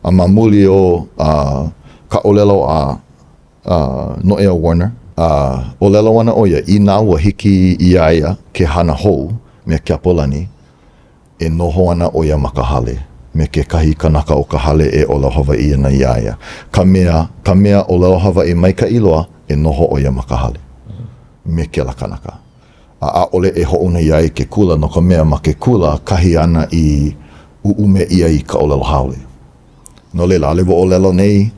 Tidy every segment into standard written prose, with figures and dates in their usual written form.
A ma muli o ka ʻōlelo a Noʻeau Warner, a ʻōlelo ana ʻo ia, inā ua hiki iā ia ke hana hou me Keapolani, e noho ana ʻo ia ma ka hale me kekahi kanaka o ka hale e ʻōlelo Hawaiʻi ana iā ia. Ka mea, ka mea ʻōlelo Hawaiʻi maikaʻi loa, e noho ʻo ia ma ka hale me kēlā kanaka. A ʻaʻole e hoʻouna iā ia i ke kula no ka mea ma ke kula kahi āna i ʻuʻume ʻia i ka ʻōlelo haole. No laila, ʻaʻole wau ʻōlelo nei,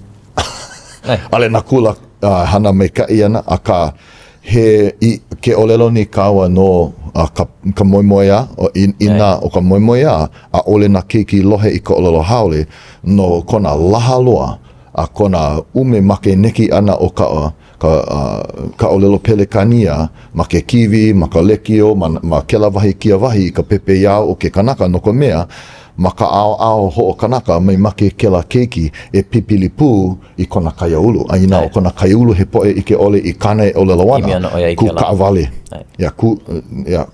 ʻaʻole nā kula hana maikaʻi ana, akā, he, i, ke ʻōlelo nei kāua no ka, ka moemoeā, inā ʻo ka moemoeā, ʻaʻole nā keiki lohe i ka ʻōlelo haole no kona laha loa a kona ʻume makeneki ʻana o ka, ka, ka ʻōlelo Pelekānia ma ke kīwī, ma ka lekiō, ma, ma kēlā wahi kēia wahi i ka pepeiao o ke kanaka, no ka mea, ma ka ʻaoʻao hoʻokanaka, mai make kēlā keiki e pipili pū i kona kaiāulu. A inā ʻo kona kaiāulu he poʻe ʻike ʻole i kāna e ʻōlelo ana, kū kaʻawale. Ia, kū, ia.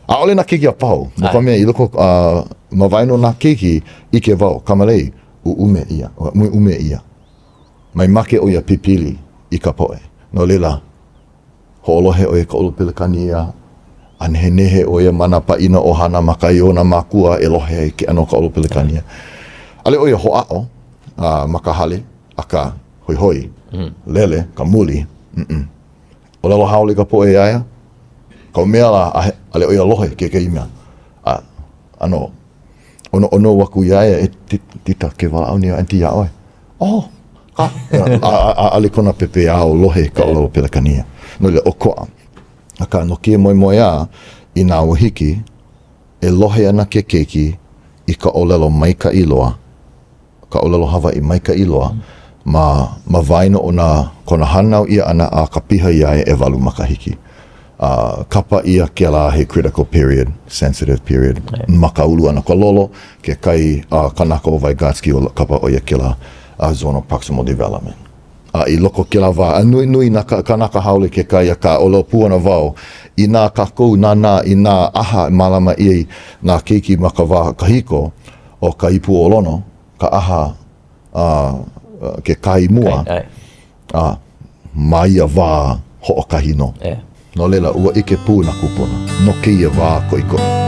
ʻAʻole nā keiki a pau, no ka mea, i loko, uh, ma waena o nā keiki, ʻike wau, kamalei, ʻuʻume ʻia, ʻume ʻia. Mai make ʻo ia pipili i ka poʻe. No laila, hoʻolohe ʻo ia i ka ʻōlelo Pelekānia, a nehenehe ʻo ia ma nā pāʻina ʻohana ma kahi o nā mākua e lohe ai i ke ʻano o ka ʻōlelo Pelekānia. ʻAʻole ʻo ia hoʻāʻo ma ka hale, akā, hoihoi, lele ka muli, mm-mm. ʻŌlelo haole ka poʻe iā ia, ka mea lā, ʻaʻole ʻo ia lohe kekahi mea. A, ʻano, ʻonoʻono aku iā ia, e Tita, ke walaʻau nei ʻo Aunty iā ʻoe. Oh, ka. ʻAʻole kona pepeiao lohe i ka ʻōlelo Pelekania. No laila, ʻokoʻa. Akā, no kēia moemoeā, inā ua hiki, e lohe ana ke keiki i ka ʻōlelo maikaʻi loa, ka ʻōlelo Hawaiʻi maikaʻi loa, ma, ma waena o nā, kona hānau ʻia ʻana a ka piha iā ia ʻewalu makahiki. A kapa ʻia kēlā he critical period, sensitive period, ma ka ulu ʻana o ka lolo, kekahi kanaka ʻo Vygotsky, kapa ʻo ia kēlā zone of proximal development. A i loko o kēlā wā, a nui, nui nā kānaka haole kekahi, akā ʻōlelo pū ana wau, inā kākou nānā i nā ʻaha e mālama ʻia ai nā keiki ma ka wā kahiko, ʻo ka ipu o Lono, ka ʻaha a ke kai mua, a ma ia wā hoʻokahi nō. No laila, ua ʻike pū nā kūpuna no kēia wā koʻikoʻi.